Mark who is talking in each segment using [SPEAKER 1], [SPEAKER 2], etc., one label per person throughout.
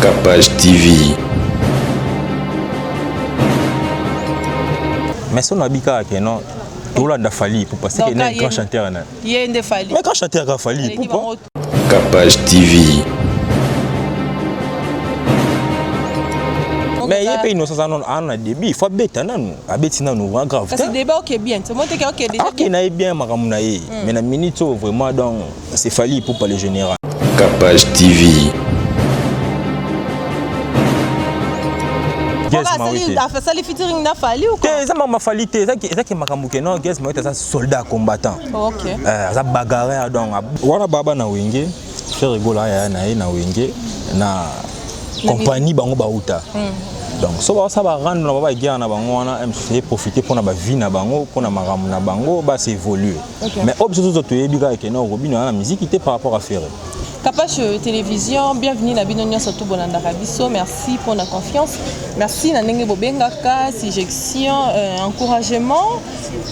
[SPEAKER 1] Kapash TV.
[SPEAKER 2] Mais soki nabi kaka ke non, tolanda Fally Ipupa, c'est que
[SPEAKER 3] Donc,
[SPEAKER 2] ne
[SPEAKER 3] ye-
[SPEAKER 2] grand chanteur na.
[SPEAKER 3] Ye nde Fally.
[SPEAKER 2] Mais grand chanteur ka Fally
[SPEAKER 3] Aleki
[SPEAKER 2] Ipupa.
[SPEAKER 3] bango.
[SPEAKER 1] Kapash TV.
[SPEAKER 2] Mais ye mpe Innocent aza nano aza na début, il faut abeta nanu, abeti nanu vraiment grave.
[SPEAKER 3] Kasi
[SPEAKER 2] te.
[SPEAKER 3] débat oke bien, te moteke oke déjà.
[SPEAKER 2] Ok, na ye bien makambo na ye. Mais na minute oyo vraiment, donc c'est Fally Ipupa le général.
[SPEAKER 1] Kapash TV.
[SPEAKER 2] Gaz Mawete.
[SPEAKER 3] Asali featuring na Fally ou
[SPEAKER 2] Te,
[SPEAKER 3] quoi?
[SPEAKER 2] eza makambo ya Fally te, ezaki makambo ke non, Gaz Mawete aza soldat combattant. Aza bagarreur, donc wana baba na Wenge, Ferre Gola aya na ye na Wenge na compagnie, bango bauta. Donc so baosala barando na bango, baguerre na bango wana, mosusu ye profite mpona bavie na bango, mpona makambo na bango basi évolue. Mais oyo biso tozo toyebi kaka ke non, Robinho aza na musique te par rapport à Ferre.
[SPEAKER 3] Kapash Télévision, bienvenue na bino nyonso to bolandaka biso. Merci pour la confiance. Merci na ndenge bobengaka, suggestion, encouragement.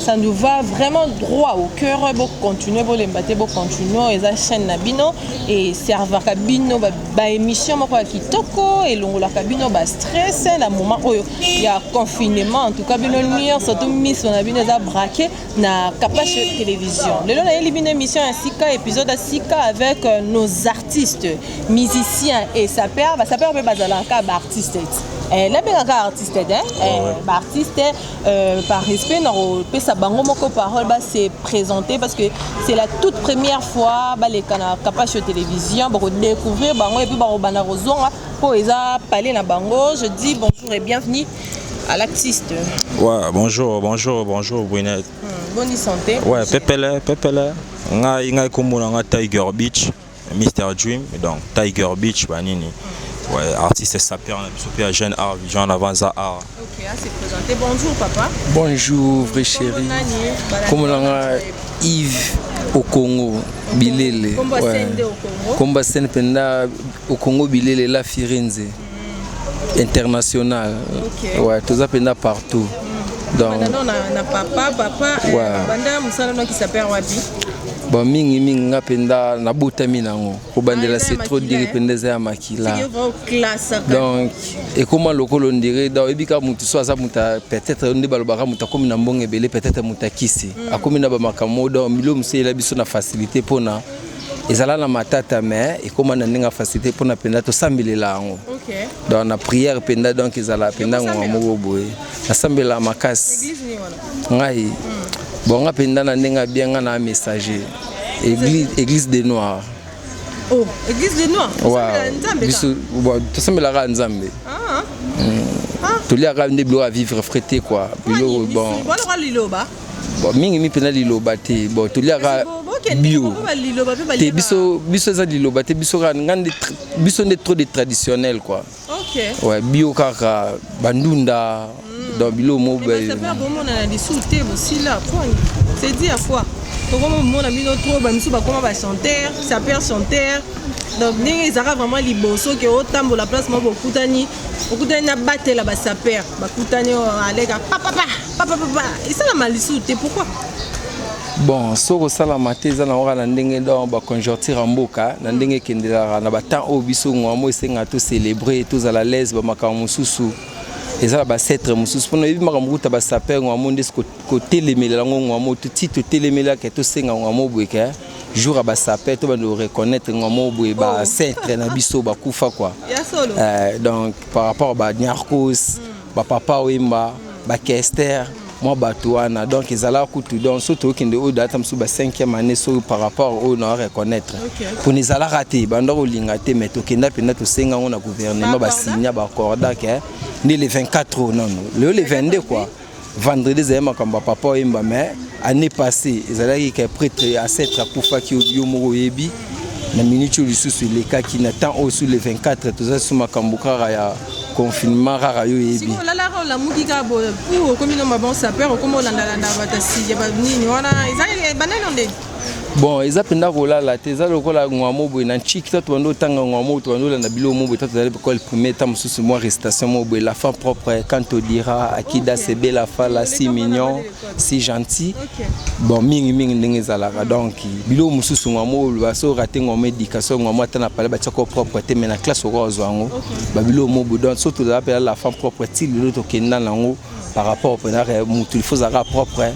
[SPEAKER 3] Ça nous va vraiment droit au cœur. Bo continuer, bolemba te, bo continuer. Eza chaîne na bino et servaka bino ba émission moko ya kitoko elongolaka bino ba stress na moment oyo ya confinement. En tout cas, bino nyonso to miso na bino eza braqué na Kapash Télévision. Lelo nayeli bino émission ya sika, épisode ya sika avec nos artistes, musiciens et sapeurs. Basapeurs mpe bazalaka baartiste, nabengaka artiste te, baartiste, par respect na kopesa bango moko parole base présenter, parce que c'est la toute première fois baleka na Kapash Télévision. Bakodécouvrir bango et puis bakobanda kozonga mpo eza palais na bango. Je dis bonjour et bienvenue à l'artiste.
[SPEAKER 2] Ouais, bonjour, bonjour, bonjour Brunette.
[SPEAKER 3] Bonne santé.
[SPEAKER 2] Ouais, pepele pepele, ngai kombo na nga Tiger Beach, Mr Dream, donc Tiger Beach banini. Ouais, artiste sapeur na biso mpe ya jeune art, vision en avant za art.
[SPEAKER 3] Ok, à se présenter. Bonjour papa.
[SPEAKER 4] Bonjour, vrai chéri. Kombo na nga Yves au Congo, Bilele.
[SPEAKER 3] Kombo scène au Congo.
[SPEAKER 4] Kombo scène penda au Congo Bilele la Firenze. International. Ouais, toza penda partout. Donc
[SPEAKER 3] Banda na papa, papa, banda mosala no kisapeur wapi?
[SPEAKER 4] Bon, mingi mingi nga mpenza nabotami nango kobandela.
[SPEAKER 3] Ah, eza ya
[SPEAKER 4] C'est trop
[SPEAKER 3] makila,
[SPEAKER 4] dire.
[SPEAKER 3] eh?
[SPEAKER 4] Mpenza eza ya makila.
[SPEAKER 3] Classe.
[SPEAKER 4] Donc ekóma lokolo ndire, donc oyebi kaka motu so aza moto peut-être nde balobaka moto akómi na mbongo ebele, peut-être moto akisi akómi na bamakambo. Donc milo mosusu eyela biso na facilité mpona ezala na matata, mais ekóma na ndenge ya facilité mpona mpenza tosambelela yango. Donc na prière mpenza, donc ezala mpenza ngonga moko boye nasambela makasi.
[SPEAKER 3] Église ni wana?
[SPEAKER 4] Ngai, bon, nga mpenza na ndenge abia nga na messager, église des Noirs.
[SPEAKER 3] Oh, église des Noirs.
[SPEAKER 4] Ouais,
[SPEAKER 3] Nzambe.
[SPEAKER 4] Biso bon, tosambelaka Nzambe.
[SPEAKER 3] Ah.
[SPEAKER 4] Toliaka nde biloko ya vivre frais te quoi, biloko bon.
[SPEAKER 3] Voilà liloba.
[SPEAKER 4] Bon, mingi mi mpenza liloba te, bon, toliaka bio
[SPEAKER 3] Liloba mpe.
[SPEAKER 4] Te, biso eza liloba te, biso kaka nga nde biso nde trop de traditionnel quoi. Ouais, bio kaka bandunda, donc biloko mo.
[SPEAKER 3] Basapeur bomonana lisusu te, bosila point, c'est dit à quoi tokomomona bino trop, bamisu bakoma bachanteur, sapeur chanteur. Donc ndenge ezalaka vraiment liboso ke otambola place moko, bokutani, okutani na batela basapeur, bakutani aleka papapa papapapa, esalama lisusu te, pourquoi?
[SPEAKER 4] Bon, soki osalama te, eza nango kaka na ndenge donc baconjoncture ya mboka na ndenge ekendelaka na batemps oyo biso ngwamo esengaka tocélébre, tozala l'aise. Bamakambo mosusu eza na bacetre mosusu mpona oyebi makambo kuta basapeur ngwamo nde kotelemelela yango ngwamo ti totelemelaka, tosenga ngwamo boye ke jour ya basapeur to bando reconnaître ngwamo boye bacetre na biso bakufa quoi.
[SPEAKER 3] Ya solo.
[SPEAKER 4] Donc par rapport baniarcos, bapapa Wemba, bakester, mwa bato wana, donc ezalaka kutu, donc so tokende oyo data mosusu ba 5e année, so par rapport oyo na reconnaître mpona ezalaka te, banda kolinga te, mais tokenda mpenza tosenga yango na gouvernement, basinya baaccorda ke nde le 24 oyo nano lelo le 22 quoi, vendredi ezali makambo ya papa Wemba. Mais année passée ezalaki ke prêtre ancêtre akufaki, yo moko oyebi na minute oyo lisusu elekaki na temps oyo sur le 24 toza su makambo kaka ya confinement kaka yo oyebi.
[SPEAKER 3] Sikoyo olalaka, olamuki kaka boye pour okomi no mabon sapeur, okomi olandalanda bato ya banini wana, eza banani nde?
[SPEAKER 4] Bon, eza mpenza kolala te, eza lokola ngwa boye na ntiki. Ta tobanda otanga ngwa mo, tobanda olanda biloko mo boye. Ta tozali école primaire, ta mosusu mwa récitation mo boye: "L'enfant propre, quand on dira akida sebe fala, si mignon, si gentil." Bon, mingimingi ndenge ezalaka. Donc biloko mosusu ngwa mo oloba so rate ngwa mo éducation, ngwa mo ata na pale batiaka propre te, mais na classe okoka kozwa yango, babiloko mo boye. Donc so tozala mpenza l'enfant propre ti lelo, tokenda nango par rapport mpenza mutu il faut ozalaka propre.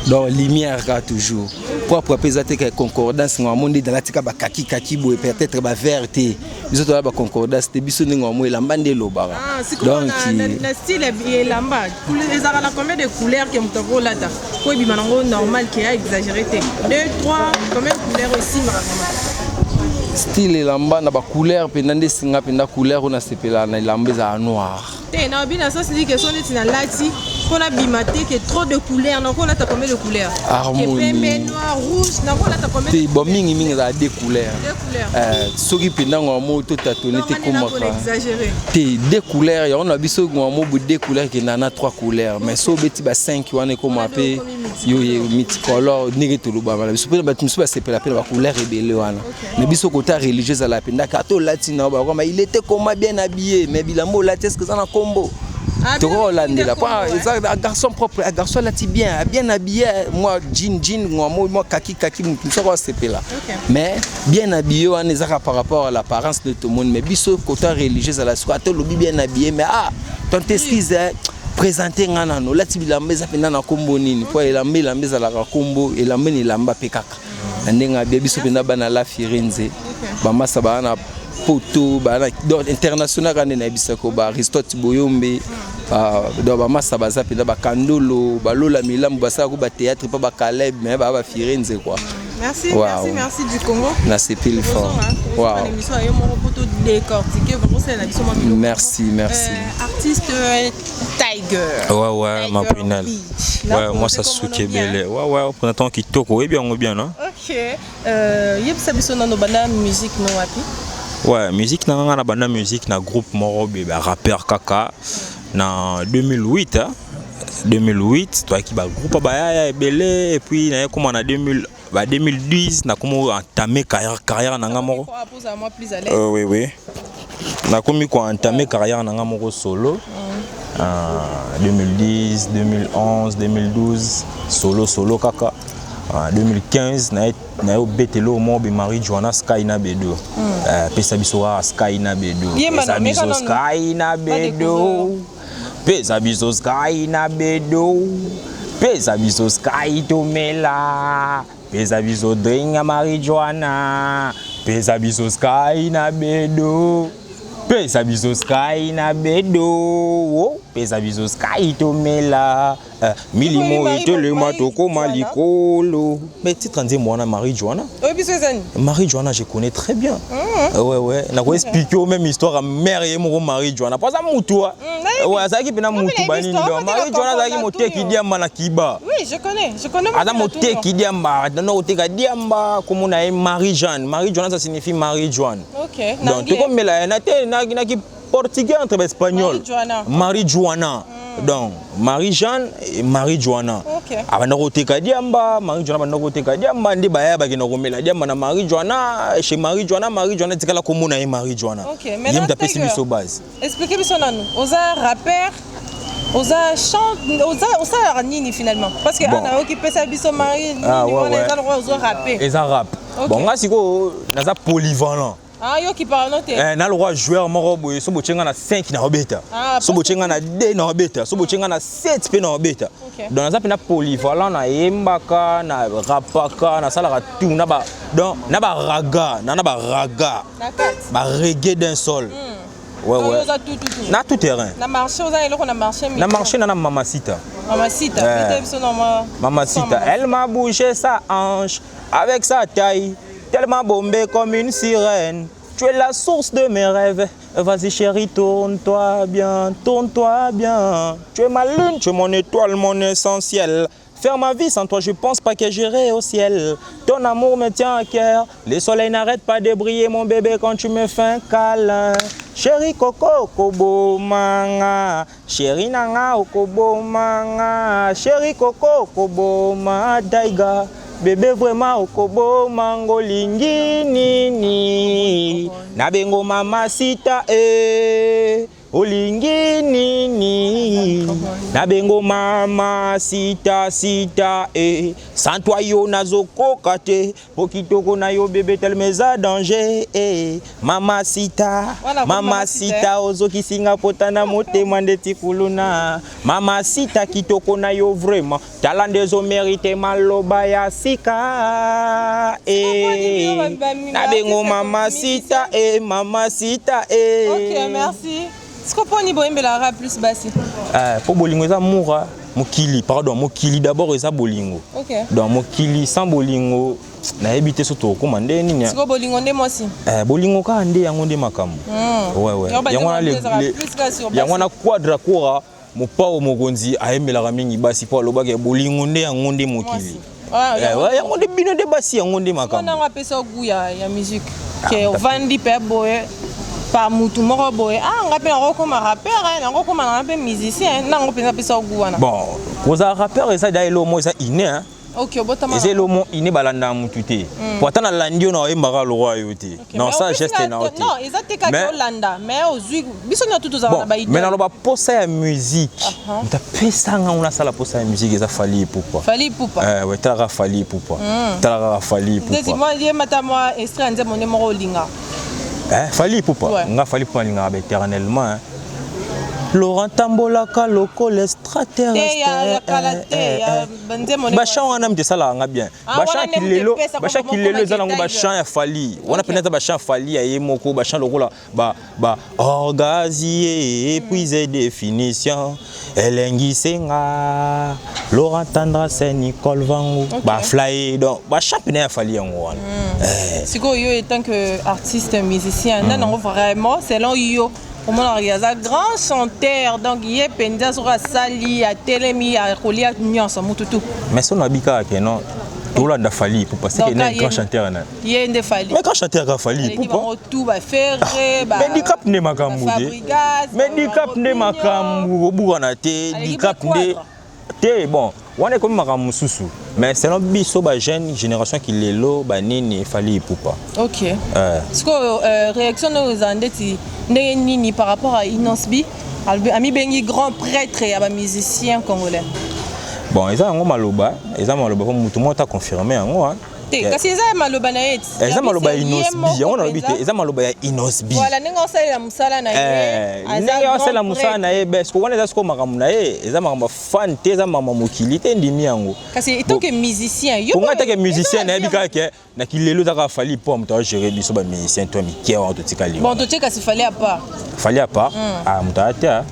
[SPEAKER 4] Donc lumière kaka, toujours propre mpe eza te ka concordance. Ngwa mo nde ezala tika bakaki kaki boye, peut-être bavert te. Biso toza baconcordance te, biso ndenge wamo elamba nde elobaka.
[SPEAKER 3] Donc na style elamba ezalaka na combien de couleurs ke moto akolata po ebima nango normal, ke ya exagéré te? 2, 3, combien de couleurs esimbaka vraiment?
[SPEAKER 4] Style elamba na bacouleur mpenza nde esinga mpenza couleur oyo nasepelaka na elamba ezala noir.
[SPEAKER 3] Te, na obi na sens ndi question neti nalati mpona bima te ke trop de couleurs. Nakolata combien de couleurs?
[SPEAKER 4] Harmonie.
[SPEAKER 3] Pembe, noir, rouge, nakolata combien?
[SPEAKER 4] Te, bon, mingimingi ezala deux couleurs.
[SPEAKER 3] Deux couleurs.
[SPEAKER 4] Soki mpenza ngwa mo totatone te, komaka
[SPEAKER 3] exagéré.
[SPEAKER 4] Te, deux couleurs yango na biso ngwa mo bo deux couleurs ekenda na trois couleurs, mais so obeti ba 5 wana ekoma mpe yo multicolore ndenge tolobama na biso. Mpe bato mosusu basepela mpe na bacouleur ebele wana, mais biso kota religieux ezala mpendaka ata olati na bakoma il était comment bien habillé, mais bilamba olati, est-ce que eza na kombo? Tokolandela po eza garçon propre, garçon alati bien, bien habillé, mwa jean jean, mwa mwa kaki kaki, motu mosu akosepela, mais bien habillé wana ezaka par rapport à l'apparence de tout le monde. Mais biso kota religieux ezala siko ata olobi bien habillé, mais ah, ton excuse, présente nga nano olati bilamba eza mpenza na nkombo nini? Po elamba, elamba ezalaka nkombo, elamba na elamba mpe kaka na ndenge abia. Biso mpenza bana la Firenze, bamasa baa na poto, baa na donc international kaka nde nayebisako ba Aristote Boyombe. Donc bamasa baza mpenza bakandolo, balola milambo, basalaka bathéâtre mpo bakaleb, mais baa bafirenze quoi.
[SPEAKER 3] Merci,
[SPEAKER 4] wow.
[SPEAKER 3] Merci, merci du Congo.
[SPEAKER 4] Nasepeli fort.
[SPEAKER 3] Wow. Émission ayo moko po to décortiquer vraiment c'est la biso.
[SPEAKER 4] Merci, merci.
[SPEAKER 3] Artiste Tiger.
[SPEAKER 2] Ouais, ma prunelle. Ouais, moi ça souki ebele. Ouais, printemps kitoko, oyebi yango bien, non?
[SPEAKER 3] OK. Yebisa biso nano, banda musique no wapi?
[SPEAKER 2] Ouais, musique na nga, na banda musique na groupe moko be ba rappeur kaka na 2008, hein? 2008 toyaki bagroupe bayaya ebele, et puis naye koma na 2000, ba 2010 nakomi entamer carrière na nga moko. Oui, nakomi koentamer carrière na nga moko solo. 2010, 2011, 2012, solo solo kaka. 2015 naye obetela oyo moko be Marie Joana Sky na Bedo. Pesa biso kaka Sky na Bedo, pesa biso Sky na Bedo, pesa biso Sky na Bedo, pesa biso Sky tomela, pesa biso drink ya Marie Joana, pesa biso Sky na Bedo, pesa biso Sky na Bedo, oh, pesa biso Sky tomela. Milimo etelema, tokóma likolo. Mais titre nzembo wana Marie Joana.
[SPEAKER 3] Oyebi so ezani?
[SPEAKER 2] Marie Joana, je connais très bien. Ouais, nakoexpliquer o même histoire ya mare ye moko Marie Joana, po aza mutu ouais, azalaki mpena mutu banini. Donc Marie Joana azalaki moteki diamba na Kiba.
[SPEAKER 3] Oui, je connais, je connais.
[SPEAKER 2] Aza moteki diamba, dana koteka diamba. Komona ye Marie Jeanne, Marie Joana, ça signifie Marie Joanne. Donc tokomela ye na te naki portugais entre espagnol. Marie Joana. Donc Marie Jeanne et Marie Joana abanda koteka diamba. Marie Joana abanda koteka diamba nde baya bakenda komela diamba na Marie Joana, chez Marie Joana. Marie Joana etikala komona ye Marie Joana, ye moto apesi biso base.
[SPEAKER 3] Explique biso nanu, oza rappeur, oza chante, oza osalaka nini finalement? Parce que ana oki pesa biso Marie nini wana, eza lokola ozo rapper.
[SPEAKER 2] Eza rap. Bon, nga sikoyo naza polyvalent.
[SPEAKER 3] Ah, yo ki parle te.
[SPEAKER 2] Eh, na lokwa joueur moko boye, so botie nga na 5 na obeta, so botie nga na 2 na obeta, so botie nga na 7 mpe na obeta. Donc naza mpena polyvalent, nayembaka, na rapaka, nasalaka tout na ba, donc na baraga na baraga, bareggae d'un sol. Ouais.
[SPEAKER 3] Tout,
[SPEAKER 2] Na tout terrain.
[SPEAKER 3] Na marché oza eloko na marché?
[SPEAKER 2] Na marché na Mamacita.
[SPEAKER 3] Mamacita, eh. Biso na
[SPEAKER 2] Mamacita, elle m'a bougé sa hanche avec sa taille tellement bombée comme une sirène. Tu es la source de mes rêves. Vas-y chérie, tourne-toi bien, tourne-toi bien. Tu es ma lune, tu es mon étoile, mon essentiel. Faire ma vie sans toi, je pense pas que j'irai au ciel. Ton amour me tient à cœur. Le soleil n'arrête pas de briller, mon bébé, quand tu me fais un câlin. Chérie Coco, kobomanga. Chérie nanga, okobomanga. Chérie Coco, koboma, daiga. Bebe vraiment okoboma ngo lingi nini na bengo mama sita eh olingi nini na bengo mama sita sita eh sans toi yo nazokoka te po kitoko na yo bebe telema eza danger eh mama sita.
[SPEAKER 3] Wana
[SPEAKER 2] Mama
[SPEAKER 3] mama sita,
[SPEAKER 2] sita ozokisi nga pota na motema ndeti kuluna. Mama sita kitoko na yo vraiment tala nde ezomerite maloba ya sika eh. Na bengo mama sita eh, mama sita eh.
[SPEAKER 3] Ok, merci. Siko poni boyembelaka plus basi?
[SPEAKER 2] Eh, po bolingo eza mura mokili, pardon, mokili d'abord eza bolingo. Donc mokili sans bolingo nayebi te so tokokóma nde nini.
[SPEAKER 3] Siko bolingo nde mwasi?
[SPEAKER 2] Eh, bolingo kaka nde yango nde makambo. Ouais.
[SPEAKER 3] Yango
[SPEAKER 2] Yango wana
[SPEAKER 3] ezalaka plus kaka sur basi.
[SPEAKER 2] Yango wana Quadra Kora, mopao mokonzi, ayembelaka mingi basi mpo alobaki bolingo nde yango nde mokili.
[SPEAKER 3] Mwasi. Ah,
[SPEAKER 2] Eh,
[SPEAKER 3] yango.
[SPEAKER 2] ouais, yango nde bino nde basi, yango nde
[SPEAKER 3] Mpo
[SPEAKER 2] makambo.
[SPEAKER 3] nango apesa goût ya musique ke ovandi mpe boye pa mutu moko boye, ah, nga mpe nakokoma rappeur, eh, nakokoma nanga mpe musicien, nango mpenza apesa goût wana.
[SPEAKER 2] Bon, kozala rappeur eza da eloko moko eza inné, hein.
[SPEAKER 3] Ok, obotama.
[SPEAKER 2] Eza eloko moko inné, balandaka mutu te, po ata nalandi yo na oyembaka lokwa yo te. Non,
[SPEAKER 3] Mais
[SPEAKER 2] ça
[SPEAKER 3] opesi
[SPEAKER 2] geste na yo te.
[SPEAKER 3] Non, eza te kaka olanda, mais ozwi biso nyonso tozala
[SPEAKER 2] Bon,
[SPEAKER 3] na baidole.
[SPEAKER 2] mais naloba posa ya musique, moto apesanga ngo nasala posa ya musique eza Fally Ipupa.
[SPEAKER 3] Fally Ipupa.
[SPEAKER 2] Eh, ouais, talaka Fally Ipupa, talaka Fally
[SPEAKER 3] ndeti
[SPEAKER 2] Ipupa.
[SPEAKER 3] mwa ye mata mwa extrait ya nzembo nde moko olinga.
[SPEAKER 2] Eh, Fally Ipupa.
[SPEAKER 3] Ouais.
[SPEAKER 2] Nga Fally Ipupa alingaka ba éternellement, hein. Laurent tambolaka lokola
[SPEAKER 3] Te, ya
[SPEAKER 2] extraterrestre.
[SPEAKER 3] kala te, ya banzembo nde.
[SPEAKER 2] Bachamp wana moto esalaka nga bien.
[SPEAKER 3] Ah, wana
[SPEAKER 2] Bachamp
[SPEAKER 3] nde moto
[SPEAKER 2] kilelo,
[SPEAKER 3] epesaka
[SPEAKER 2] bachamp
[SPEAKER 3] moko
[SPEAKER 2] kilelo eza
[SPEAKER 3] moko
[SPEAKER 2] nango
[SPEAKER 3] Tiger.
[SPEAKER 2] bachamp ya Fally wana mpena eza bachamp ya Fally ya ye moko, bachamp lokola ba orgazie épuisé, définition elengisenga Laurent Tendresse Nicole Vangu bafly, donc bachamp mpena ya Fally yango wana. Eh,
[SPEAKER 3] Sikoyo yo, en tant que artiste musicien, nde nango vraiment selon yo omonaka aza grand chanteur, donc ye mpenza soki asali atelemi akolia nyonso mutu tu?
[SPEAKER 2] Mais so nabi kaka ke non, tolanda Fally Ipupa, c'est que
[SPEAKER 3] Donc,
[SPEAKER 2] na
[SPEAKER 3] ye
[SPEAKER 2] grand chanteur na
[SPEAKER 3] ye nde Fally.
[SPEAKER 2] Mais grand chanteur ka Fally
[SPEAKER 3] Aleki
[SPEAKER 2] Ipupa.
[SPEAKER 3] bango tu, baFerre.
[SPEAKER 2] Mais Dicap nde makambo te.
[SPEAKER 3] Fabregas.
[SPEAKER 2] Mais Dicap nde makambo, kobukana te.
[SPEAKER 3] Aleki
[SPEAKER 2] Dicap
[SPEAKER 3] mpe
[SPEAKER 2] nde
[SPEAKER 3] Quadra.
[SPEAKER 2] Te, bon, wana ekomi makambo mosusu, mais selon biso bajeune génération kilelo banini, Fally Ipupa.
[SPEAKER 3] Ok.
[SPEAKER 2] Eh.
[SPEAKER 3] Sikoyo réaction oyo ezala ndeti ndenge nini par rapport à Innoss'B amibengi grand prêtre ya bamusicien congolais?
[SPEAKER 2] Bon, eza yango maloba, eza maloba po motu moko ta confirme yango, hein.
[SPEAKER 3] Te, kasi eza ya maloba na ye ti.
[SPEAKER 2] Eza maloba ya
[SPEAKER 3] Ye
[SPEAKER 2] Innoss'B
[SPEAKER 3] moko
[SPEAKER 2] yango nalobi te.
[SPEAKER 3] mpenza.
[SPEAKER 2] Eza maloba ya Innoss'B.
[SPEAKER 3] Voilà, ndenge osalela mosala na ye,
[SPEAKER 2] Eh,
[SPEAKER 3] aza
[SPEAKER 2] ndenge
[SPEAKER 3] grand
[SPEAKER 2] asala mosala
[SPEAKER 3] prêtre.
[SPEAKER 2] na ye, be siko wana eza sikoyo makambo na ye, eza makambo ya fan te, eza makambo ya mokili te, ndimi yango.
[SPEAKER 3] Kasi en tant que musicien yo
[SPEAKER 2] Ponga take musicien,
[SPEAKER 3] eza
[SPEAKER 2] nayebi
[SPEAKER 3] na
[SPEAKER 2] kaka ke na kilelo eza kaka Fally mpo moto agere biso bamusicien to ya mike wana totikali.
[SPEAKER 3] Bon, totie kasi Fally à part.
[SPEAKER 2] Fally à part, ah, moto aya te, ah.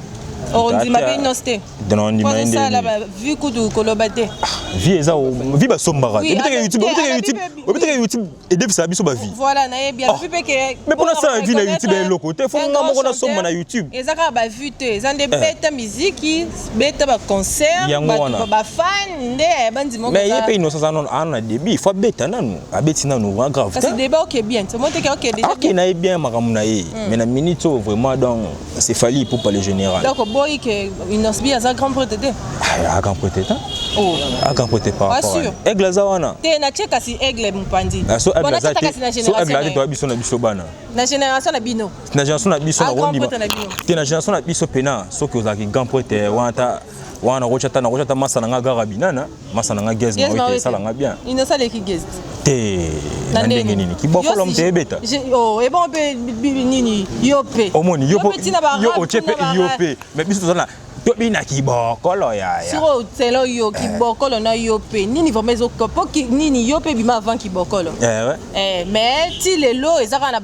[SPEAKER 3] Ondima mpe Innoss te?
[SPEAKER 2] Ndima ye
[SPEAKER 3] Osala
[SPEAKER 2] nde.
[SPEAKER 3] Vu kutu koloba te.
[SPEAKER 2] Vie eza vie basombaka te.
[SPEAKER 3] Oui,
[SPEAKER 2] Obitaka YouTube,
[SPEAKER 3] te,
[SPEAKER 2] obitaka
[SPEAKER 3] alobi
[SPEAKER 2] YouTube, obitaka YouTube edefisaka biso bavie.
[SPEAKER 3] Voilà, nayebi, alobi mpe ke
[SPEAKER 2] Mais mpona asala vie na YouTube ya eloko te, fo nga moko nasomba na YouTube.
[SPEAKER 3] Eza kaka bavue te, eza nde beta miziki, beta baconcert.
[SPEAKER 2] Yango wana.
[SPEAKER 3] Bafan nde bandima.
[SPEAKER 2] Mais ye mpe Innocent aza nano aa na début, faut abeta nanu, abeti nanu vraiment grave
[SPEAKER 3] Kasi
[SPEAKER 2] te.
[SPEAKER 3] débat oke bien te, omoni teke oke déjà.
[SPEAKER 2] Ake na ye bien makambo na ye, mais na minute oyo vraiment, donc c'est Fally Ipupa le général.
[SPEAKER 3] Donc oboyi ke Innoss'B aza grand prêtre te?
[SPEAKER 2] Ah, grand prêtre te.
[SPEAKER 3] Oh.
[SPEAKER 2] Ah, grand prêtre par
[SPEAKER 3] Pas
[SPEAKER 2] rapport
[SPEAKER 3] sûr.
[SPEAKER 2] à Aigle aza wana.
[SPEAKER 3] Te, natie kasi Aigle mopanzi.
[SPEAKER 2] Ah, so
[SPEAKER 3] Bon,
[SPEAKER 2] Aigle aza
[SPEAKER 3] natiata
[SPEAKER 2] te,
[SPEAKER 3] kasi na
[SPEAKER 2] so Aigle
[SPEAKER 3] génération
[SPEAKER 2] aza te,
[SPEAKER 3] na ye.
[SPEAKER 2] toya biso na biso bana.
[SPEAKER 3] Na génération na bino.
[SPEAKER 2] Na génération na biso
[SPEAKER 3] Ah,
[SPEAKER 2] na
[SPEAKER 3] grand
[SPEAKER 2] kondima
[SPEAKER 3] prêtre na bino.
[SPEAKER 2] Te, na génération na biso pena soki ozalaki grand prêtre wana, ta wana nakotya ta masa na nga gara binana, masa na nga Gaz
[SPEAKER 3] Gaz
[SPEAKER 2] Mawete.
[SPEAKER 3] Mawete.
[SPEAKER 2] Esalanga bien.
[SPEAKER 3] Innocent aleki Gaz?
[SPEAKER 2] Te, na ndenge nini? Kibokolo moto ebeta.
[SPEAKER 3] Oh, ebongo mpe nini, yo mpe?
[SPEAKER 2] Omoni yo
[SPEAKER 3] mpe ntina ba
[SPEAKER 2] yo
[SPEAKER 3] rap,
[SPEAKER 2] otie mpe
[SPEAKER 3] tina ba
[SPEAKER 2] yo
[SPEAKER 3] rap.
[SPEAKER 2] mpe, mais biso toza na tobinaki bokolo yaya.
[SPEAKER 3] Sikoyo selon yo, kibokolo na yo mpe nini vraiment ezoka po nini yo mpe ebima avant kibokolo?
[SPEAKER 2] Eh, ouais.
[SPEAKER 3] Eh, mais ti lelo eza kaka na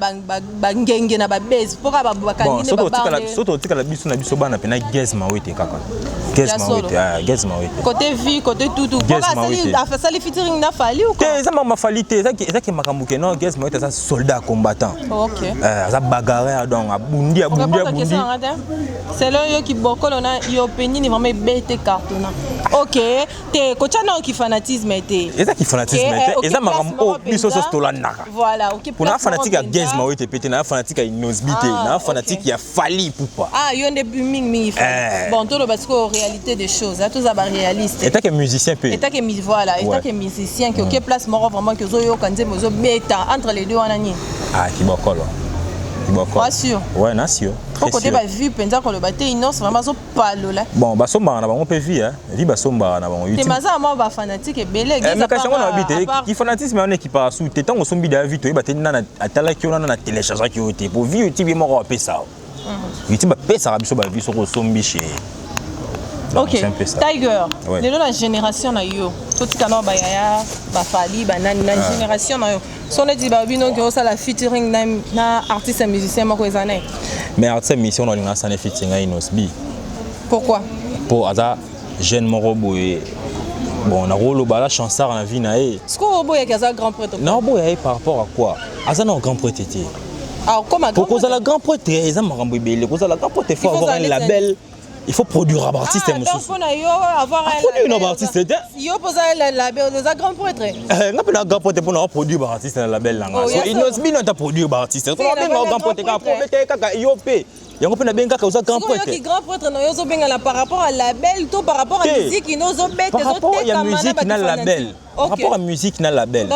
[SPEAKER 3] bangenge na babase mpo kaka
[SPEAKER 2] Bon,
[SPEAKER 3] bakangi nde
[SPEAKER 2] soki otikala
[SPEAKER 3] babande.
[SPEAKER 2] soki otikala biso na biso bana mpena, Gaz Mawete kaka Gaz
[SPEAKER 3] Ya solo.
[SPEAKER 2] Mawete, ah, Gaz Mawete.
[SPEAKER 3] Côté vie, côté tutu.
[SPEAKER 2] Gaz
[SPEAKER 3] Mpo
[SPEAKER 2] Mawete.
[SPEAKER 3] asali featuring na Fally ou
[SPEAKER 2] Te,
[SPEAKER 3] quoi?
[SPEAKER 2] eza makambo aFally te, ezaki makambo ke non, Gaz Mawete aza soldat combattant.
[SPEAKER 3] Ok.
[SPEAKER 2] Eh, aza bagarreur, donc abundi, abundi,
[SPEAKER 3] Répondre
[SPEAKER 2] abundi.
[SPEAKER 3] question nanga te. Selon yo, kibokolo na Yo mpe nini vraiment ebete cartonna? Ok, te kotya nao kifanatisme te.
[SPEAKER 2] Eza kifanatisme te, eza makambo oyo biso nyonso tolandaka.
[SPEAKER 3] Voilà, ok.
[SPEAKER 2] Po na fanatique ya Gaz Mawete pe te, na fanatique ya Innoss'B te, na fanatique ya Fally Ipupa.
[SPEAKER 3] Ah, yo nde mingi mingi Fally. Bon, toloba sikoyo réalité des choses, toza ba réaliste.
[SPEAKER 2] Étant que musicien pe.
[SPEAKER 3] Étant que, voilà, étant que musicien, que ok, place moko vraiment que ozoyoka nzembo ozobeta entre les deux wana, nini?
[SPEAKER 2] Ah, Kibokolo. Kibokolo.
[SPEAKER 3] Pas sûr?
[SPEAKER 2] Ouais, na sûr.
[SPEAKER 3] Po côté ba vues mpenza, koloba te, Innoss vraiment azopalola.
[SPEAKER 2] Bon, basombaka na bango mpe vues, vues basombaka na bango.
[SPEAKER 3] Te, maza mwa bafanatique ebele.
[SPEAKER 2] Mais kasi yango na babi te, kifanatisme wana ekipaka su te. Ntango osombi da vues, toyeba te nana atalaki yo, nana téléchargeaki yo te. Po vues, YouTube ye moko apesa yo. YouTube apesaka biso bavues soki osombi chez.
[SPEAKER 3] Ok, Tiger, lelo na génération na yo, totika nao bayaya, baFally, banani, na génération na yo, so neti babino ke osala featuring na artiste ya musicien moko, eza naye?
[SPEAKER 2] Mais artiste ya musicien oyo alinga asala featuring ya Innoss'B.
[SPEAKER 3] Pourquoi?
[SPEAKER 2] Mpo aza jeune moko boye, bon, nakoloba aza chançard na vie na ye.
[SPEAKER 3] Sikoyo oboyaki aza grand prêtre?
[SPEAKER 2] Naoboya ye par rapport à quoi? Aza na grand prêtre te.
[SPEAKER 3] Po
[SPEAKER 2] kozala grand prêtre eza makambo ebele. Kozala grand prêtre, il faut avoir un label, il faut produire baartiste mosusu.
[SPEAKER 3] Mpona yo avoir
[SPEAKER 2] Produire na baartiste te.
[SPEAKER 3] Yo mpoza label, oza grand prêtre.
[SPEAKER 2] Nga mpe na grand prêtre mpona produire baartiste na label na nga. So Innoss'B no ata produire baartiste, abenga grand prêtre kaka po bete kaka yo mpe yango mpe nabengi kaka oza grand prêtre.
[SPEAKER 3] Yoki grand prêtre na yo, ozobengana par rapport à label to par rapport à musique ino ozobeta?
[SPEAKER 2] Par rapport ya musique na label, par rapport à musique na label.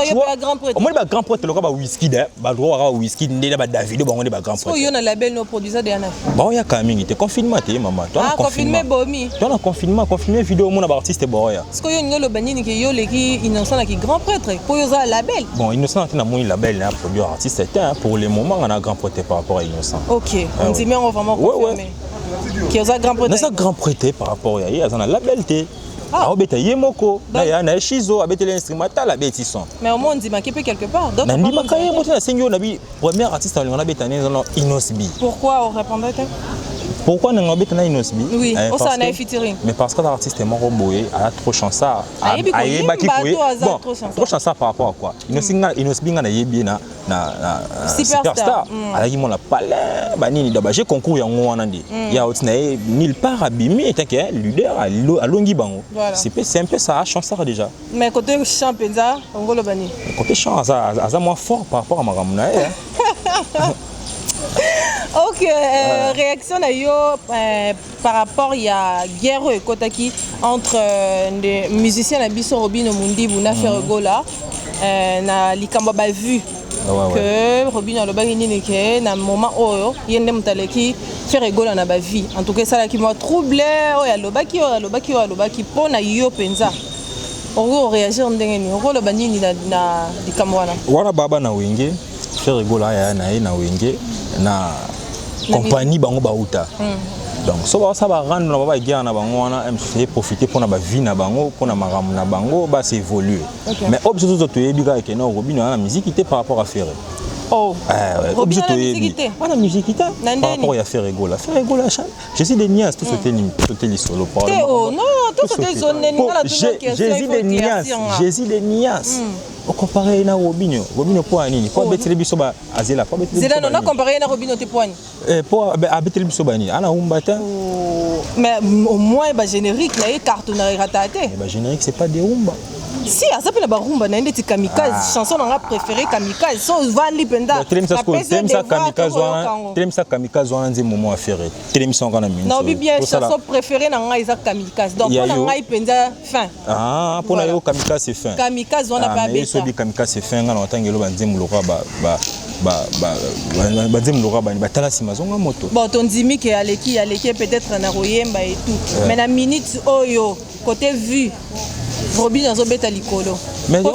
[SPEAKER 2] Omoni ba grand prêtre loka ba Wizkid, badroit kaka Wizkid nde na baDavido, bango nde ba grand prêtre.
[SPEAKER 3] Yo na label no produisa de yana?
[SPEAKER 2] Baoyaka mingi te, confinement te, mama.
[SPEAKER 3] Confinement bomi.
[SPEAKER 2] To na confinement, confinement vidéo, omona baartiste baoya.
[SPEAKER 3] Sikoyo olingi oloba nini? Ke yo oleki Innocent naki grand prêtre mpo yo oza label?
[SPEAKER 2] Bon, Innocent te, namoni label na produire artiste te. Pour le moment, nga na grand prêtre par rapport à Innocent.
[SPEAKER 3] Ok, ondimi yango vraiment, confirmé ke oza grand prêtre?
[SPEAKER 2] Naza grand prêtre par rapport ya ye. Aza na label te, aobeta ye moko na ya na ye Shizo, abeteli instrumental, abeti son.
[SPEAKER 3] Mais au moins ondimaki mpe quelque part.
[SPEAKER 2] Nandimaka ye mo te. Nasengi oyo nabi premier artiste alinga nabeta nde eza na Innoss'B.
[SPEAKER 3] Pourquoi orépondre te?
[SPEAKER 2] Pourquoi nanga obeta na Innoss'B?
[SPEAKER 3] Oui, osala na ye featuring.
[SPEAKER 2] Mais parce que aza artiste moko boye, aza trop chançard.
[SPEAKER 3] Ayebaki.
[SPEAKER 2] Bon, trop chançard par rapport à quoi? Innoss'B, nga nayebi ye na Superstar, azalaki mwana palin banini da baje concours yango wana nde ya oti na ye nulle part, abimi etake leader, alongi bango. C'est un peu ça, chançard déjà.
[SPEAKER 3] Mais côté chant mpenza, ongoloba nini?
[SPEAKER 2] Côté chant, aza moins fort par rapport à makambo na ye.
[SPEAKER 3] Ok, réaction na yo par rapport ya guerre oyo ekotaki entre musicien na biso Robino Mundibu na Ferre Gola na likambo ya bavues, que Robino alobaki nini, ke na moment oyo ye nde moto aleki Ferre Gola na bavues? En tout cas esalaki mwa trouble, oyo alobaki, oyo alobaki, oyo alobaki. Mpo na yo mpenza, okoki koréagir ndenge nini? Okoloba nini na likambo wana?
[SPEAKER 2] Wana baba na Wenge, Ferre Gola aya na ye na Wenge na compagnie, bango bauta. Donc so baosala barando na bango, baguerre na bango wana, mosusu ye profite mpona bavues na bango, mpona makambo na bango basi évolue. Mais oyo biso tozo toyebi kaka ke no, Robino aza na musique te par rapport à Ferre.
[SPEAKER 3] Oh.
[SPEAKER 2] Oyo biso toyebi wana musique te par rapport ya Ferre Gola. Ferre Gola, Jésus de nuances, tout sauter lisolo. Jésus de nuances, Jésus de nuances, ocompare na Robino? Robino mpo ya nini? Po abeteli biso azela, po abeteli.
[SPEAKER 3] Zela, non, comparer na Robino te, poani?
[SPEAKER 2] Po abeteli biso bani, ana rumba te.
[SPEAKER 3] Mais au moins bagénérique na ye carton na erata te.
[SPEAKER 2] Bagénérique, c'est pas des rumba.
[SPEAKER 3] Si, aza mpe na barumba na ye, ndeti Kamikaze, chanson na nga préféré Kamikaze, so ovandi mpenza.
[SPEAKER 2] Telemisa Kamikaze wana, telemisa Kamikaze wana, nzembo mo affaire, telemisa ngo na minute.
[SPEAKER 3] Naobi bien, chanson préférée na ngai eza Kamikaze, donc mpo na ngai mpenza fin.
[SPEAKER 2] Ah, mpo na yo Kamikaze c'est fin.
[SPEAKER 3] Kamikaze wana mpe abeta.
[SPEAKER 2] Sobi Kamikaze c'est fin, nga na otangelo banzembo lokwa banzembo lokwa bani batala nsima zonga moto.
[SPEAKER 3] Bon, tondimi ke aleki, aleki peut-être na koyemba et tout, mais na minute oyo, côté vues, Robin azobeta likolo. Po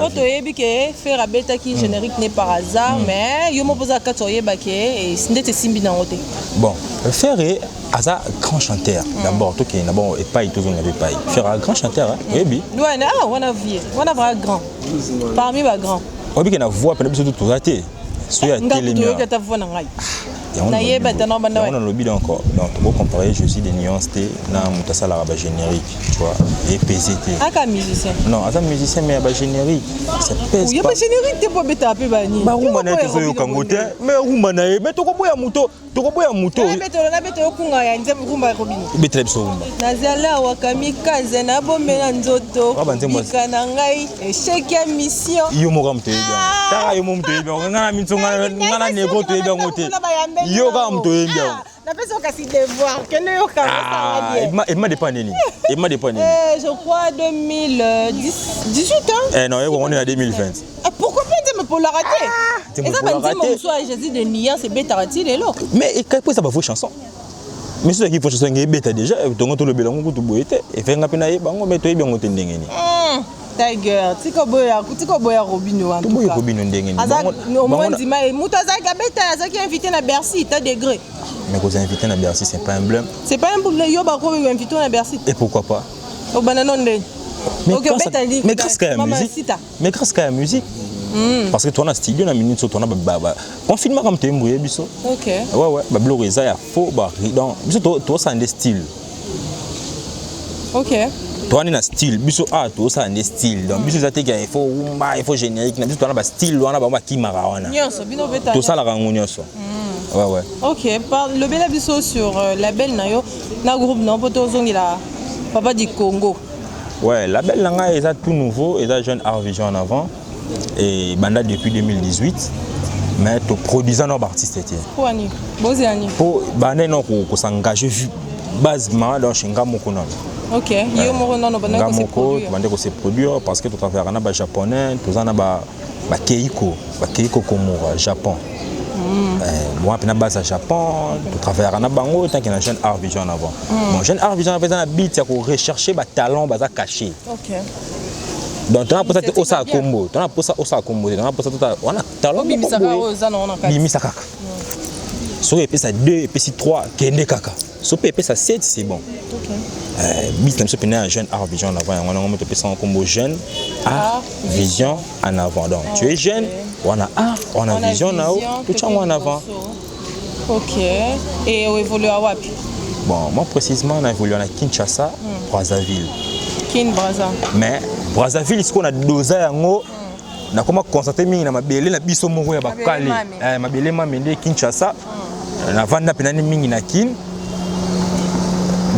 [SPEAKER 3] toyebi ke Ferre abetaki générique ne par hasard, mais yo moko oza kati, oyeba ke ndeti esimbi nango te.
[SPEAKER 2] Bon, Ferre aza grand chanteur d'abord. Tokende d'abord epai, tozonga mpe epai. Ferre aza grand chanteur, oyebi?
[SPEAKER 3] Wana vie wana vraiment grand parmi bagrand.
[SPEAKER 2] Oyebi ke na voix pene biso toza te, so ya
[SPEAKER 3] telemi. Ata voix na ngai. Nayeba te, na banda
[SPEAKER 2] yango nalobi. Donc tokocompare Jésus de Nuance te na moto asalaka bagénérique, tu vois, epese te.
[SPEAKER 3] Aka musicien.
[SPEAKER 2] Non, aza musicien, mais ya bagénérique, ça pèse.
[SPEAKER 3] Ya
[SPEAKER 2] pas.
[SPEAKER 3] Bagénérique te, mpo abetaka mpe bani.
[SPEAKER 2] Barumba na ye tozoyoka yango te, mais rumba na ye, mais tokoboya moto, tokoboya moto.
[SPEAKER 3] Nabetelo, nabetelo okunga ya nzembo rumba ya Robino.
[SPEAKER 2] Ebetela biso rumba.
[SPEAKER 3] Nazala awa kamikaze, nabombela nzoto.
[SPEAKER 2] Ah, banzembo.
[SPEAKER 3] Bika na ngai échec ya mission.
[SPEAKER 2] Yo moko moto oyebi yango, taka yo mo moto oyebi yango. Nga na miso, nga na nego toyebi yango te, yo kaka moto oyebi yango.
[SPEAKER 3] Napesi yo kasi devoir, kende yoka.
[SPEAKER 2] Ah, ebima depa nini? Ebima depa nini?
[SPEAKER 3] Je crois 2018, hein?
[SPEAKER 2] Eh non, on est en 2020.
[SPEAKER 3] Ah, pourquoi pas? Nzembo epolaka te.
[SPEAKER 2] Nzembo
[SPEAKER 3] eza
[SPEAKER 2] epolaka
[SPEAKER 3] banzembo
[SPEAKER 2] te.
[SPEAKER 3] mosusu ya Jésus de Nuance ebetaka ti lelo.
[SPEAKER 2] Mais po eza bavrai chanson, mais soki vraie chanson nge ebeta déjà, tongo tolobela yango kutu boye te, efenga mpe nayeba yango, mais toyebi yango te ndenge nini.
[SPEAKER 3] Tiger, tika boya, tika boya Robino en tout
[SPEAKER 2] Toboyi
[SPEAKER 3] cas.
[SPEAKER 2] Robino ndenge nini?
[SPEAKER 3] Aza au moins ndima ye moto azalaki abeta, azalaki invité na Bercy ta degré.
[SPEAKER 2] Mais kozala invité na Bercy, c'est pas un blème.
[SPEAKER 3] C'est pas un boule. Yo bako invité na Bercy.
[SPEAKER 2] Et pourquoi pas?
[SPEAKER 3] Obanda no ndeni.
[SPEAKER 2] Mais
[SPEAKER 3] Ok,
[SPEAKER 2] grâce
[SPEAKER 3] obeta
[SPEAKER 2] mais grâce à la
[SPEAKER 3] Mama
[SPEAKER 2] musique.
[SPEAKER 3] Sita.
[SPEAKER 2] Mais grâce à la musique, parce que toza na studio na minute so toza na confinement comme toyemboye biso. Ouais, babiloko eza ya faux ba, donc biso tozosala nde style. Toza na style biso a, tozosala nde style. Donc biso eza te que il faut rumba, il faut générique na biso. Toza na bastyle wana, bango bakimaka wana.
[SPEAKER 3] Nyonso bino obeta.
[SPEAKER 2] Tosalaka yango nyonso, ouais.
[SPEAKER 3] Ok, lobela biso sur label na yo na groupe na yo, mpo tozongela papa du Congo.
[SPEAKER 2] Ouais, label na ngai eza tout nouveau, eza Jeune Art Vision en avant et banda depuis 2018, mais toproduisant na baartiste te.
[SPEAKER 3] Mpo ani bozela nini?
[SPEAKER 2] Mpo banda ino kosengage basement, donc chez nga moko nano.
[SPEAKER 3] Ok, yo moko nano
[SPEAKER 2] Nga
[SPEAKER 3] bandaki
[SPEAKER 2] moko.
[SPEAKER 3] kose produire.
[SPEAKER 2] Tobande kose produire parce que totravaillaka na bajaponais, toza na bakeiko, bakeiko Komura, Japon. Bon, mpe na base ya Japon, totravaillaka na bango tant que na Jeune Art Vision en avant. Bon, Jeune Art Vision en avant eza na but ya korecherche batalent baza caché. Donc tona mposa te osala kombo, tona mposa osala kombo te, tona mposa tota wana talent.
[SPEAKER 3] Obimisaka oyo oza nango na kati.
[SPEAKER 2] Bimisa kaka. Soki epesa 2, epesi 3, kende kaka. Soki mpe epesa 7, c'est bon. But na biso pene ya Jeune Art Vision en avant, yango nango moto epesanga nkombo Jeune Art Vision en avant. Donc tu es jeune, wana art, wana
[SPEAKER 3] Wana
[SPEAKER 2] vision na yo, totyango en avant.
[SPEAKER 3] Ok, et oévolue wapi?
[SPEAKER 2] Bon, moi précisément na évolue na Kinshasa, Brazzaville.
[SPEAKER 3] Kin Braza.
[SPEAKER 2] Mais Brazzaville sikoyo na doza yango, nakoma concentré mingi na mabele na biso moko ya bakale.
[SPEAKER 3] Mame.
[SPEAKER 2] Mabele mame nde Kinshasa. Navanda mpenani mingi na Kin.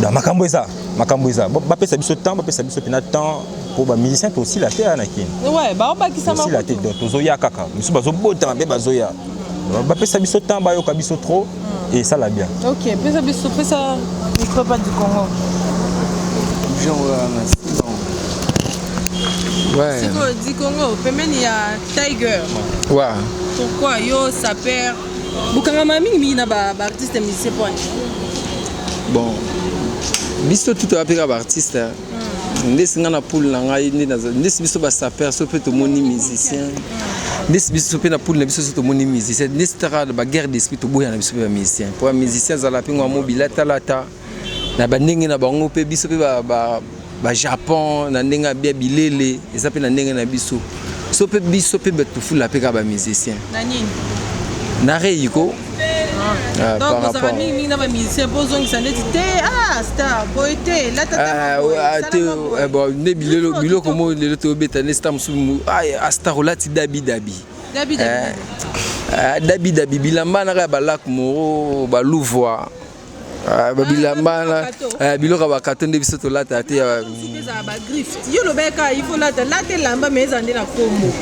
[SPEAKER 2] Donc makambo eza, makambo eza. Bapesa biso temps, bapesa biso mpena temps, mpo bamusicien tosila te ya na Kin.
[SPEAKER 3] Ouais, baobakisa.
[SPEAKER 2] Tosila te, donc tozoya kaka, misu bazobotama mpe bazoya. Bapesa biso temps, bayoka biso trop et esala bien.
[SPEAKER 3] Ok, pesa biso, pesa micro pa du Congo.
[SPEAKER 4] Genre, merci. Ouais.
[SPEAKER 3] Sikoyo du Congo pembeni ya Tiger. Pourquoi yo saper bokangama mingimingi na baartiste musicien po ani?
[SPEAKER 4] Bon, biso tu toya mpe kaka baartiste ndesi nga na poule na ngai nde ndesi biso basaper so mpe tomoni musicien, ndesi biso mpe na poule na biso so tomoni musicien, ndesi taka baguerre d'esprit, toboya na biso mpe bamusicien, mpo bamusicien azala mpe ngwa mobili atalata na bandenge na bango, mpe biso mpe bajapon na ndenge ya bia bilele eza mpe na ndenge na biso so mpe biso mpe tofula mpe kaka bamusicien.
[SPEAKER 3] Na nini?
[SPEAKER 4] Na rei ko. Ah,
[SPEAKER 3] donc
[SPEAKER 4] par
[SPEAKER 3] ozalaka
[SPEAKER 4] rapport
[SPEAKER 3] mingimingi na bamusicien mpo ozongisa ndeti te, ah star boye te,
[SPEAKER 4] Ah, ah, te, eh, bon, nde bilelo biloko mo lelo tobeta nde star mosusu ah, star olati dabi dabi.
[SPEAKER 3] Dabi.
[SPEAKER 4] Eh,
[SPEAKER 3] Dabi.
[SPEAKER 4] ah, dabi dabi, bilamba naka ya balak moro baluvwa. Ah, babilamba na
[SPEAKER 3] bakato.
[SPEAKER 4] eh, biloko ya bakato nde biso tolata te
[SPEAKER 3] Ezala bagriffe, yo lobeka il faut lata lata elamba, mais eza nde na kombo.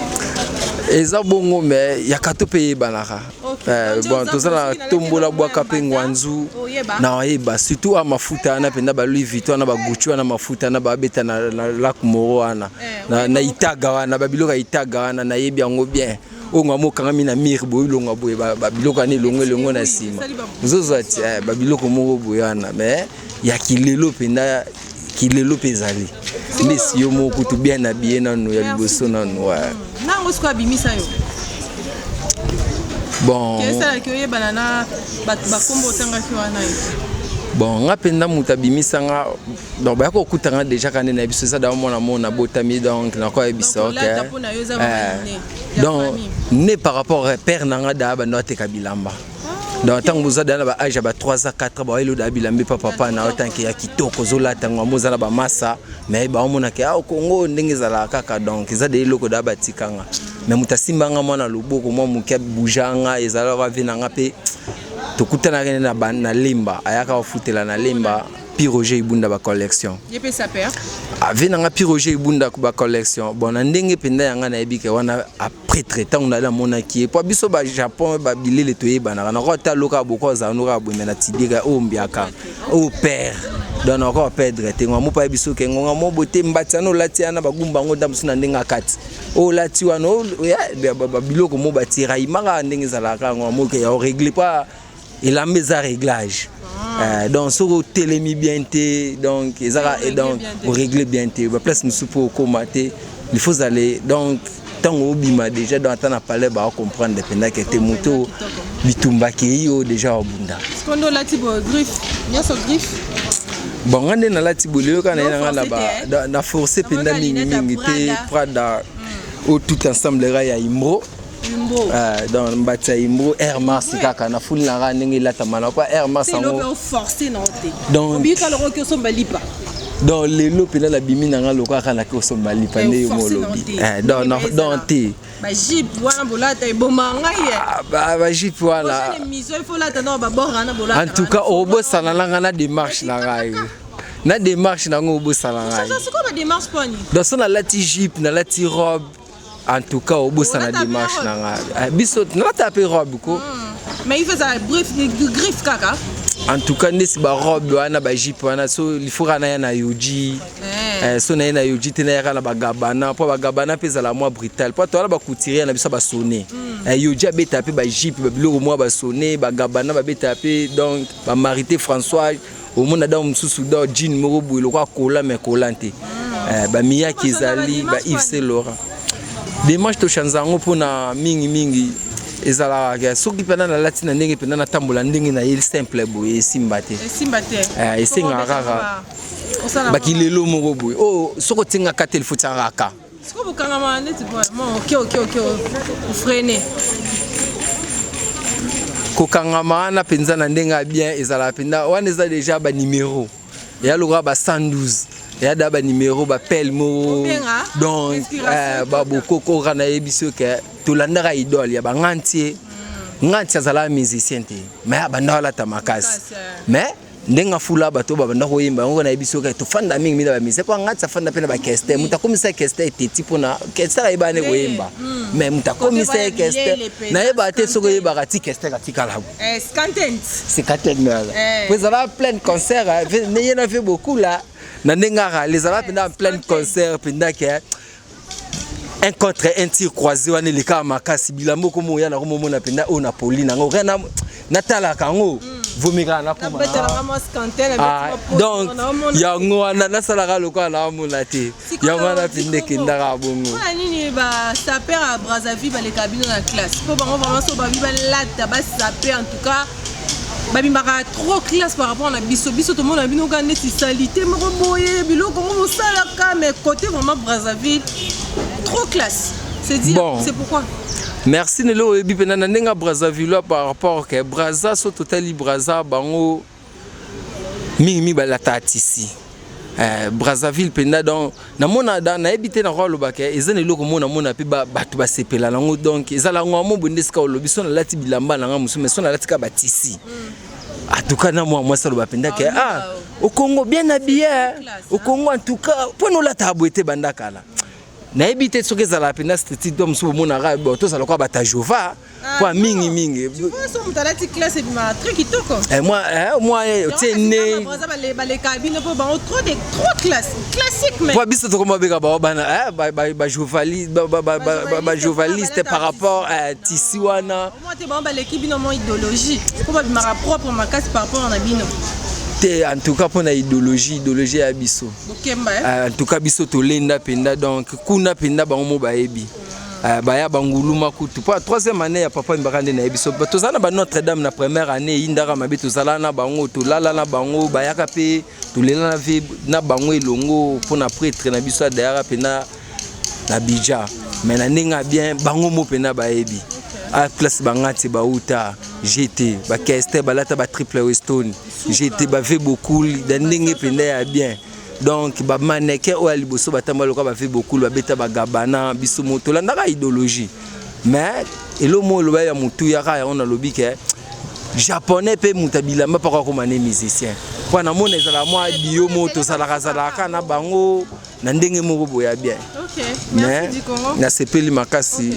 [SPEAKER 4] Eza bongo, mais ya kato mpe eyebanaka.
[SPEAKER 3] Ok.
[SPEAKER 4] Eh,
[SPEAKER 3] Donc,
[SPEAKER 4] bon,
[SPEAKER 3] oza
[SPEAKER 4] toza na
[SPEAKER 3] soki nalati
[SPEAKER 4] tombola
[SPEAKER 3] elamba
[SPEAKER 4] bwaka
[SPEAKER 3] ya
[SPEAKER 4] mpe
[SPEAKER 3] mbata,
[SPEAKER 4] ngwanzu.
[SPEAKER 3] Oyeba.
[SPEAKER 4] Na oyeba, surtout a mafuta wana mpenza, ba Louis Vuitton wana, bagucci wana, mafuta wana babeta na Lac Moro wana.
[SPEAKER 3] Eh,
[SPEAKER 4] Na Itaga wana, babiloko ya Itaga wana nayebi yango bien. Oyo ngwa mokangami na mire boye, elongwa boye, babiloko wana elongo elongo na nsima, ozozwa ti babiloko moko boye wana. Mais ya kilelo mpenza, kilelo mpe ezali ndesi yo moko kutu bien habillé nanu ya liboso nanu, ouais.
[SPEAKER 3] Nango sikoyo abimisa yo.
[SPEAKER 4] Bon.
[SPEAKER 3] Esalaki oyebana na bato bakombo otangaki wana ye?
[SPEAKER 4] Bon, nga mpenza moto abimisa nga, donc baya kokuta nga déjà ka nde na biso eza da mwana mona botami, donc nakoyebisa.
[SPEAKER 3] Donc,
[SPEAKER 4] Ok.
[SPEAKER 3] olata mpo na yo eza vraiment
[SPEAKER 4] Eh,
[SPEAKER 3] né, ya
[SPEAKER 4] donc
[SPEAKER 3] famille.
[SPEAKER 4] né par rapport père na nga da bando ateka bilamba. Donc ntango boza deya na baage ya ba 3 ans, 4 ans, baoyeli odaa bilambe pa papa na yo, tanke ya kitoko ozolata yango, yango oza na bamasa, mais baomonaka ya Kongo ndenge ezalaka kaka. Donc eza de eloko daa batikanga, mais moto asimbanga mwana loboko mwa moke, abujanga, ezalaka ave na nga mpe tokutanaki na Lemba, ayaka kofutela na Lemba, Pi Roger Ibunda, bacollection.
[SPEAKER 3] Ye mpe saper.
[SPEAKER 4] Ave na nga Pi Roger Ibunda, bacollection. Bon, na ndenge mpenza yanga nayebi ke wana après ntango nali amonaki ye, po biso bajapon babilele toyebanaka, nako ata loka boko azala noka boye, me na tidika oyo mbiaka oyo père, donc nako perdre te. Ngonga mopa ye biso ke ngonga mo boye te, mbati wana olati wana, bagumba yango nda mosusu na ndenge akati oyo olati wana, biloko mo batiraimaka ndenge ezalaka, ngonga moke ya orégler pa elamba eza réglage. Donc soki otelemi bien te, donc ezaka, donc orégler bien te, baplace mosusu mpo okóma te, il faut zale. Donc ntango obima déjà, donc ata na palais baocomprendre mpendake te, moto bitumba kei oyo déjà obunda.
[SPEAKER 3] Sikondo olati bo griffe nyonso, griffe.
[SPEAKER 4] Bon, nga nde nalati boye lelo kaka, naye na nga na force mpenza mingimingi te, Prada oyo tout ensemble ra ya Imbro. Donc mbati ya Imbro, Air Mars kaka nafuli na nga ndenge elatama na po Air Mars
[SPEAKER 3] yango.
[SPEAKER 4] Donc lelo mpenza nabimi na nga lokola kaka naki kosomba lipa nde yo molobi, donc te.
[SPEAKER 3] Bajupe wana bolata eboma ngai.
[SPEAKER 4] Bajupe wana, en tout cas obosana na nga na démarche na ngai, na démarche nango obosana ngai. Donc so nalati jupe, nalati robe, en tout cas obosana démarche na ngai. Biso nalata mpe robe ko.
[SPEAKER 3] Mais il faut ça griffe kaka.
[SPEAKER 4] En tout cas ndesi barobe wana, bajupe wana, so il faut kaka naya na Yohji. So naye na Yohji te, nayaka na bagabana, mpo bagabana mpe ezala mwa brutal, mpo towana bacouturier na biso basone. Yohji abeta mpe bajupe, babiloko mwa basone, bagabana babeta mpe. Donc bamarité François, omona donc mosusu, donc jean moko boye lokola kola, mais kola te, bamiyaki ezali ba Yves Saint Laurent. Démarche tochange yango mpona mingimingi ezalaka soki mpena nalati na ndenge mpenza natambola ndenge na ye simple boye, esimba te.
[SPEAKER 3] Esimba te.
[SPEAKER 4] Esengaka kaka bakilelo moko boye oyo soki otiengaka te, il faut tiangaka ka.
[SPEAKER 3] Sikoyo bokangama neti ok, ofreiner.
[SPEAKER 4] Kokangama wana mpenza na ndenge ya bien ezalaka mpenza wana, eza déjà banimero eya lokola ba 112, eya da banimero bapele moko. Donc babokoko kaka nayebi so ke tolandaka idole ya bangantie. Nganti azalaka musicien te, mais abanda alata makasi, mais ndenge afula bato babanda koyemba yango, nayebi soki tofanda mingi mingi na bamusicien, mpo ngati afanda mpe na bakester. Moto akomisa kester eteti mpona kester ayeba ne koyemba, mais moto akomisa ye kester, nayebaka te soki oyebaka ti kester atikala
[SPEAKER 3] Scantent.
[SPEAKER 4] Po ezala pleine concert ye na fait beaucoup là na ndenge akala, ezala mpenza en pleine concert mpenza ke un contre un, tir croisé wana elekaka makasi. Bilamba okoma oya nango, momona mpenza oyo na poli nango rien, natalaka yango vomikaka, nakoma. Donc yango wana nasalaka lokola naomona te, yango wana mpenza ekendaka bongo.
[SPEAKER 3] Mpona nini basaper ya Brazzaville baleka bino na classe? Mpo bango vraiment so babi balata basaper, en tout cas babimaka trop classe par rapport na biso. Biso tomona bino kaka neti salité moko boye, biloko ngo mosalaka, mais côté vraiment Brazzaville trop classe, c'est dire.
[SPEAKER 4] Bon.
[SPEAKER 3] C'est pourquoi?
[SPEAKER 4] Merci. Lelo oyebi mpenza na ndenge ya Brazzaville par rapport ke Braza, so totali Braza, bango mingimingi balataka tisi. Brazzaville mpenza, donc namona nayebi te, nakoka alobaka eza na eloko moko namona mpe bato basepela nango. Donc ezala yango amo boye nde esika olobi so nalati bilamba nanga mosusu, mais so nalati kaka batisi, en tout cas na mwa mwasi aloba mpenza ke ah, au Congo bien habillé, au Congo en tout cas mpo na olataka boye te banda kala. Nayebi te soki ezalaka mpenza esthétique to mosusu bomonaka bo tozala kwa bata jova mpo mingimingi.
[SPEAKER 3] So moto alati classe ebimaka très kitoko.
[SPEAKER 4] Mwa otie ne
[SPEAKER 3] baleka bino mpo bango trop de trop classe classique, mais
[SPEAKER 4] po biso tokoma beka bao bana bajovaliste par rapport tisi wana.
[SPEAKER 3] Omoi te bango baleki bino mo idéologie, mpo babimaka propre makasi par rapport na bino.
[SPEAKER 4] Te, en tout cas mpona idéologie, idéologie ya biso.
[SPEAKER 3] Bokemba.
[SPEAKER 4] En tout cas biso tolenda mpenza, donc kuna mpenza bango mo bayebi baya banguluma kutu mpo troisième année ya papa mbaka nde nayebi so tozala na ba Notre Dame na première année, eyindaka mabe, tozala na bango, tolala na bango, bayaka mpe tolela na ve na bango elongo mpona prêtre na biso adayaka mpenza na bija, mais na ndenge ya bien, bango mo mpenza bayebi. A place bangati bauta gt bakester balata ba triple weston gt bave bokul da ndenge mpenza ya bien. Donc bamannequin oyo ya liboso batamba lokola bave bokul, babeta bagabana. Biso mo tolandaka idéologie, mais elo mo eloba ya motu yaka yango. Nalobi ke japonais mpe moto ya bilamba mpaka akoma ne musicien, mpo namona ezala mwa dio mo tozalaka zalaka na bango na ndenge moko boye ya bien. Mais nasepeli makasi.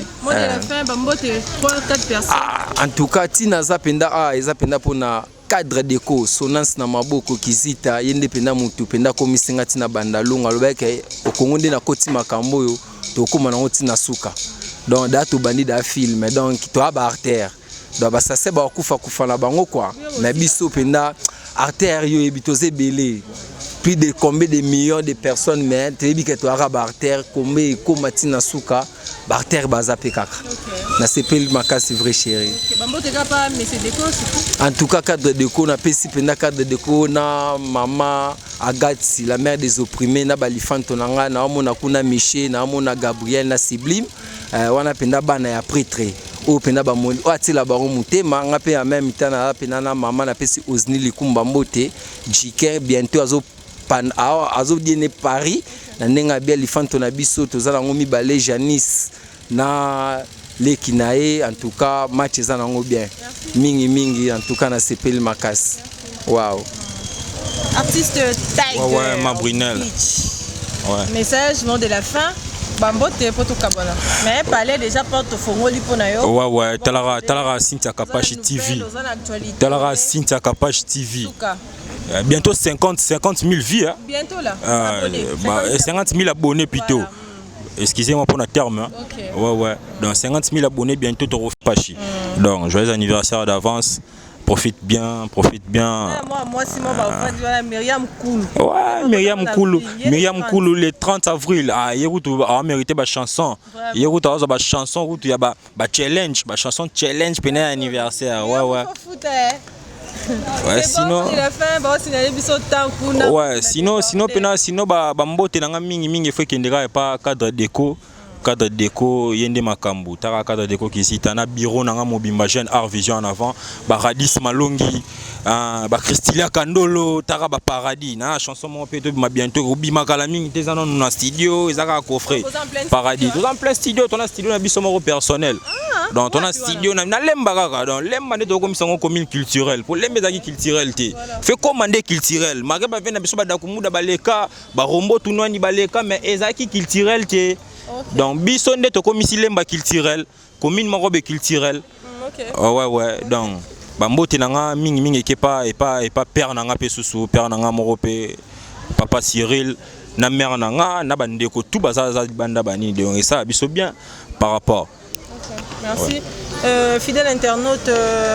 [SPEAKER 4] Ah, en tout cas ntina aza mpenza, ah, eza mpenza mpona cadre deco sonance na maboko kizita. Ye nde mpenza motu mpenza akomisinga ntina bandalongo. Alobaki okongo nde nakoti makambo oyo tokóma nango ntina suka. Donc da tobandi da film, donc toya baartère, donc basase bakufa kufa na bango quoi. Mais biso mpenza artère yo oyebi toza ebele, plus de combien de millions de personnes, mais toyebi ke toyaka baartère kombe ekóma ntina suka, baartère baza mpe kaka. Nasepeli makasi, vrai chéri. En tout cas cadre deco, napesi mpenza cadre deco na mama Agathe, la mère des opprimés, na balifanto na ngai. Naomona kuna Michel, naomona Gabriel na Sublime wana mpenza bana ya prêtre oyo mpenza bamoni oyo atiela bango motema. Nga mpe ya même temps naza mpenza na mama. Napesi Osni Likumba mbote, Jiker bientôt azodiene Paris na ndenge abia lifanto na biso. Toza nango mibale, Janice na leki na ye. En tout cas match eza nango bien mingi mingi. En tout cas nasepeli makasi, wow.
[SPEAKER 3] Artiste Tiger.
[SPEAKER 2] Ouais, ma Brunel.
[SPEAKER 3] Ouais. Message, mot de la fin. Bambote po tokabwana, mais parler déjà porte tofongoli mpo na yo.
[SPEAKER 2] Ouais, talaka, talaka Cynthia Kapashi TV, talaka Cynthia Kapashi TV. Bientôt 50 000 vues, hein?
[SPEAKER 3] Bientôt là.
[SPEAKER 2] Bah, 50 000 abonnés plutôt. Voilà. Excusez-moi pour le terme, hein. Ouais, donc 50 000 abonnés bientôt, Pachi. Donc joyeux anniversaire d'avance, profite bien, profite bien.
[SPEAKER 3] Moi, moi, Simon, bah, Myriam Koulou.
[SPEAKER 2] Ouais, Myriam Koulou. Myriam Koulou, le 30 avril. Ah, il a mérité ma chanson. Il y a ba chanson, il y a ba challenge, ba chanson challenge pendant l'anniversaire. Ouais.
[SPEAKER 3] Ouais, sinon bon, la fin, bon,
[SPEAKER 2] ouais, sinon pena sinon ba ba mbote nanga mingi mingi faut kendeka pas cadre déco, cadre déco yende makambo. Taka cadre déco kisita na bureau nanga mobimba, jeune art vision en avant, ba Radis Malongi, ba Christilia Kandolo, taka ba paradis na chanson moko pe to ma bientôt obima kala mingi te, eza nanu na studio, eza kaka coffret paradis. Toza en plein studio, tona studio na biso moko personnel. Donc tona studio na Lemba kaka. Donc Lemba nde tokomisa yango commune culturelle, po Lemba ezalaki culturel te, fe koma nde culturel malgré bave na biso badakumuda baleka, barombo tunwani baleka, mais ezalaki culturel te. Donc biso nde tokomisi Lemba culturel, commune moko be culturel. Ouais, donc bambote na nga mingi mingi ekepa epa père na nga mpe susu père na nga moko mpe papa Cyril na mère na nga na bandeko tout baza libanda banini. Donc esala biso bien par rapport.
[SPEAKER 3] Merci. Ouais. Fidèle internaute,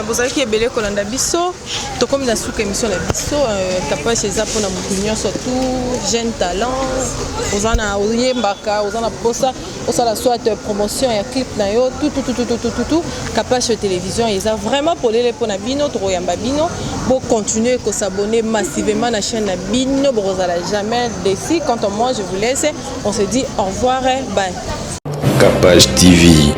[SPEAKER 3] bozalaki ebele kolanda biso. Tokomi na suka émission na biso. Kapage eza mpona motu nyonso, tout jeune talent oza na oyembaka, oza na posa osala soit promotion ya clip na yo, tout tout tout tout tout tout tout, Kapage Télévision eza vraiment polele mpona bino. Tokoyamba bino, bocontinue kos'abonner massivement na chaîne na bino, bokozala jamais déçus. Quant à moi, je vous laisse, on se dit au revoir, bye.
[SPEAKER 1] Capage TV.